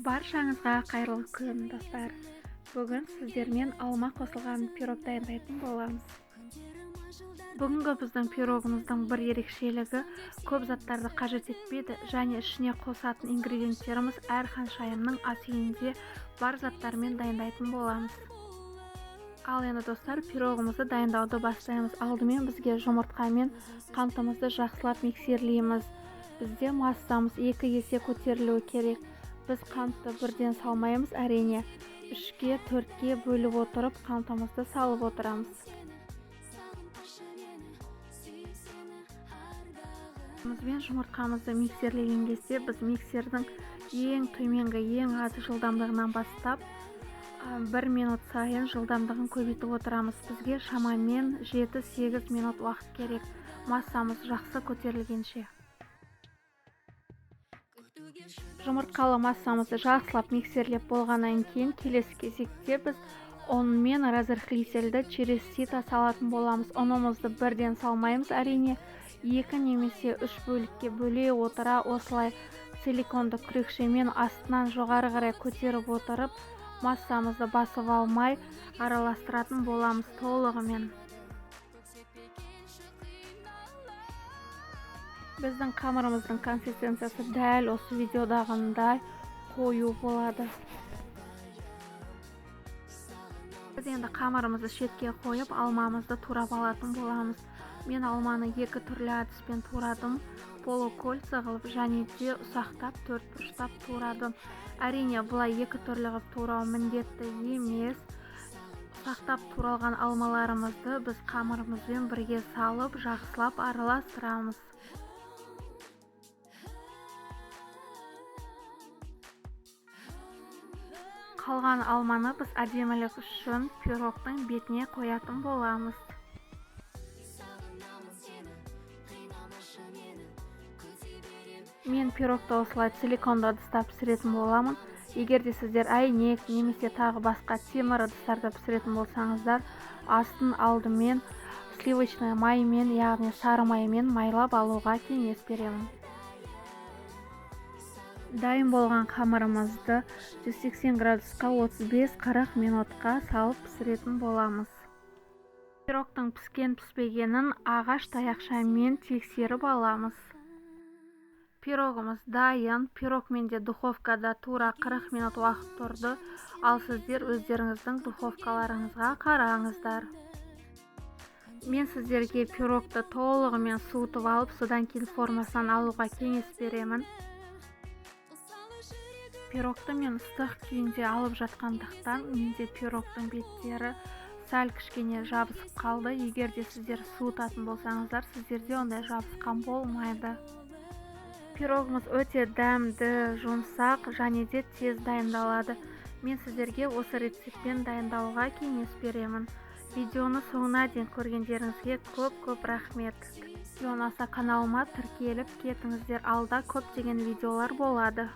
Баршаңызға қайырлы күн, достар. Бүгін сіздермен алма қосылған пирог дайындайтын боламыз. Бүгінгі біздің пирогымыздың бір ерекшелігі көп заттарды қажет етпейді және ішіне қосатын ингредиенттеріміз әр ханшайымның ас үйінде бар заттармен дайындайтын боламыз. Ал енді, достар, пирогымызды дайындауды бастаймыз. Алдымен бізге жұмыртқа мен қантымызды жақсылап миксерлейміз. Бізде массамыз 2 есе көтерілуі керек. Біз қантты бірден салмаймыз, әрине. 3-ке, 4-ке бөліп отырып қантымызды салып отырамыз. Бен жұмыртқамызды миксерлеген кезде біз миксердің ең төменгі, ең аз жылдамдығынан бастап 1 минут сайын жылдамдығын көбейтіп отырамыз. Бізге шамамен 7-8 минут уақыт керек, массамыз жақсы көтерілгенше. Жұмыртқалы массамызды жақсылап миксерлеп болғаннан кейін келесі кезекте біз ұн мен разрыхлительді через сито салатын боламыз. Ұнымызды бірден салмаймыз, әрине, 2 немесе 3 бөлікке бөле отыра осылай силиконды күрекшемен астынан жоғары қарай көтеріп отырып массамызды басып алмай араластыратын боламыз толығымен. Біздің қамырымыздың консистенциясы дәл осы видеодағындай қою болады. Біз енді қамырымызды шетке қойып, алмамызды турап алатын боламыз. Мен алманы 2 түрлі әдіспен турадым. Полукольца қылып және де ұсақтап төрт бұрыштап турадым. Әрине, бұлай 2 түрлі қылып турау міндетті емес. Ұсақтап туралған алмаларымызды біз қамырымызбен бірге салып, жақсылап араластырамыз. Қалған алманы біз әдемілік үшін пирогтың бетіне қоятын боламыз. Мен пирогты осылай силиконды ыдыста пісіретін боламын. Егер де сіздер әйнек немесе тағы басқа темір ыдыстарда пісіретін болсаңыздар, астын алдымен сливочный маймен, яғни сары маймен майлап алуға кеңес беремін. Дайын болған қамырымызды 180 градусқа 35-40 минутқа салып пісіретін боламыз. Пирогтың піскен-піспегенін ағаш таяқшамен тексеріп аламыз. Пирогымыз дайын. Пирог менде духовкада тура 40 минут уақыт тұрды. Ал сіздер өздеріңіздің духовкаларыңызға қараңыздар. Мен сіздерге пирогты толығымен суытып алып, содан кейін формасынан алуға кеңес беремін. Пирогты мен ыстық күйінде алып жатқандықтан менде пирогтың беттері сәл кішкене жабысып қалды. Егер де сіздер суытатын болсаңыздар, сіздерде ондай жабысқан болмайды. Пирогымыз өте дәмді, жұмсақ және де тез дайындалады. Мен сіздерге осы рецептпен дайындауға кеңес беремін. Видеоны соңына дейін көргендеріңізге көп-көп рахмет. Видео ұнаса каналыма тіркеліп кетіңіздер, алда көптеген видеолар болады.